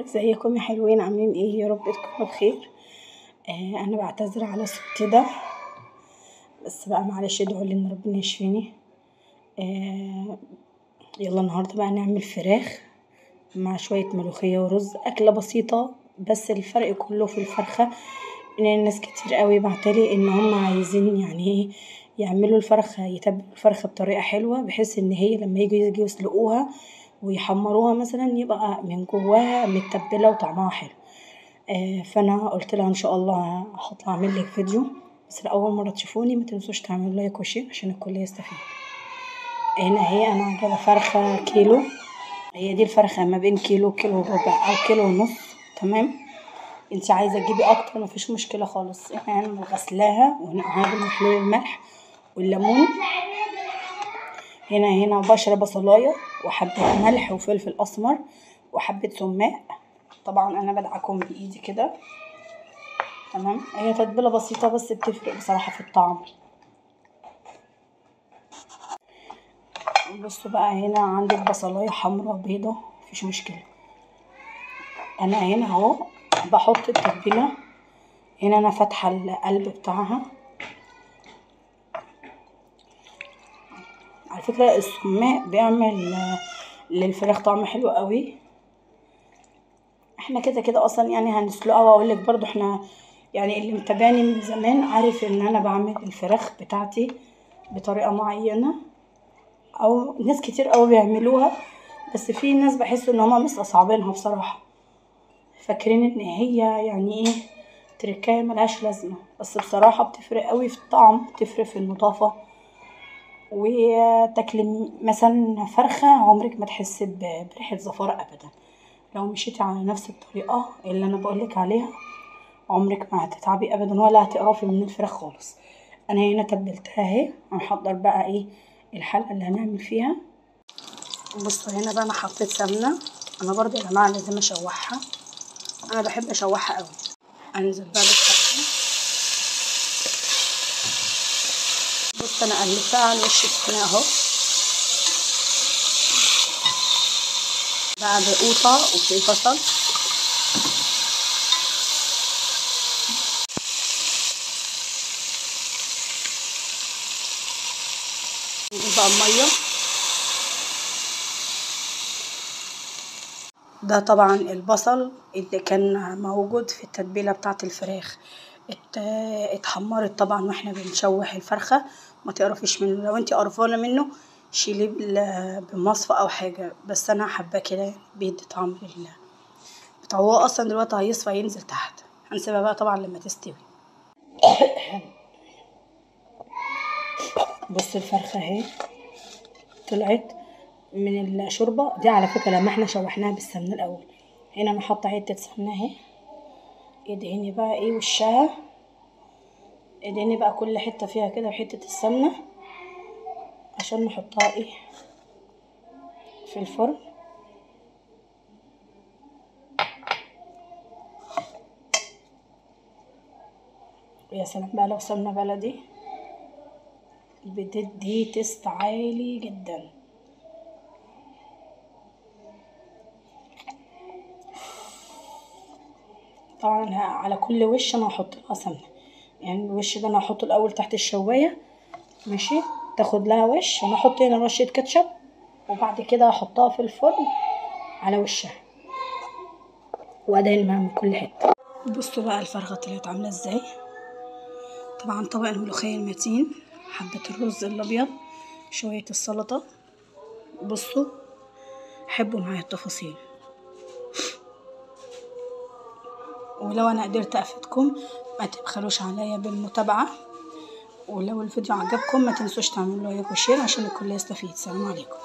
ازيكم يا حلوين؟ عاملين ايه؟ يا رب تكونوا بخير. انا بعتذر على صوتي ده، بس بقى معلش ادعوا لي ان ربنا يشفيني. يلا النهارده بقى نعمل فراخ مع شوية ملوخية ورز، اكله بسيطة، بس الفرق كله في الفرخه. ان الناس كتير قوي بعتلي ان هم عايزين يعني ايه يعملوا الفرخه، يتبلوا الفرخه بطريقة حلوة بحيث ان هي لما يجوا يسلقوها ويحمروها مثلا يبقى من جواها متبله وطعمها حلو. فانا قلت لها ان شاء الله هطلع اعمل لك فيديو، بس لاول مرة تشوفوني ما تنسوش تعملوا like و share عشان الكل يستفيد. هنا اهي انا جايبه فرخة كيلو، هي دي الفرخه ما بين كيلو كيلو وربع او كيلو ونص، تمام؟ انت عايزه تجيبي اكتر مفيش مشكلة خالص. احنا يعني غسلاها ونقعها بالمحلول الملح والليمون. هنا بشره بصلايه وحبه ملح وفلفل اسمر وحبه سماق. طبعا انا بدعكم بايدي كده، تمام؟ هي تتبيله بسيطة بس بتفرق بصراحة في الطعم. بصوا بقى هنا عندك بصلايه حمراء بيضة مفيش مشكلة. انا هنا اهو بحط التتبيله، هنا انا فاتحة القلب بتاعها. على فكرة السماق بيعمل للفراخ طعم حلو قوي. احنا كده كده اصلا يعني هنسلقها، واقول لك برضو احنا يعني اللي متابعني من زمان عارف ان انا بعمل الفراخ بتاعتي بطريقة معينة، او ناس كتير قوي بيعملوها، بس في ناس بحس ان هما مستصعبينها بصراحة، فاكرين ان هي يعني ايه تركايه ملهاش لازمه، بس بصراحة بتفرق قوي في الطعم، بتفرق في النظافة. وتاكلي مثلا فرخة عمرك ما تحسي بريحه زفاره ابدا. لو مشيتي على نفس الطريقة اللي انا بقولك عليها عمرك ما هتتعبي ابدا ولا هتقرفي من الفراخ خالص. انا هنا تبلتها اهي، هنحضر بقى ايه الحلقة اللي هنعمل فيها. بصوا هنا بقى انا حطيت سمنه، انا برضو يا جماعة لازم اشوحها، انا بحب اشوحها قوي. انزل بقى بالفرخه. بص انا قلبتها على الوش التاني اهو بقى بقوطه وفي بصل. نجيب بقى المية. ده طبعا البصل اللي كان موجود في التتبيله بتاعه الفراخ اتحمرت طبعا واحنا بنشوح الفرخه، ما تقرفيش منه. لو انتي قرفانه منه شيليه بمصفى او حاجة، بس انا حابة كده بيدي طعم بتاع. هو اصلا دلوقتي هيصفى ينزل تحت، هنسيبها بقى طبعا لما تستوي. بص الفرخه اهي طلعت من الشوربة دي. على فكرة لما احنا شوحناها بالسمنه الاول، هنا انا حاطه حتة سمنه اهي. ادهني بقى ايه وشها، ادهني بقى كل حتة فيها كده بحته السمنة عشان نحطها ايه في الفرن. ويا سلام بقى لو سمنه بلدي، بتدي تيست عالي جدا. طبعا على كل وش انا هحط لها سمنه، يعني الوش ده انا هحطه الاول تحت الشوايه، ماشي، تاخد لها وش. انا هحط هنا رشه كاتشب وبعد كده هحطها في الفرن على وشها وادهنها من كل حتة. بصوا بقى الفرخه طلعت عامله ازاي. طبعا طبق الملوخية المتين، حبه الرز الابيض، شوية السلطة. بصوا حبوا معايا التفاصيل، ولو انا قدرت افيدكم ما تبخلوش عليا بالمتابعة، ولو الفيديو عجبكم ما تنسوش تعملوا like و share عشان الكل يستفيد. سلام عليكم.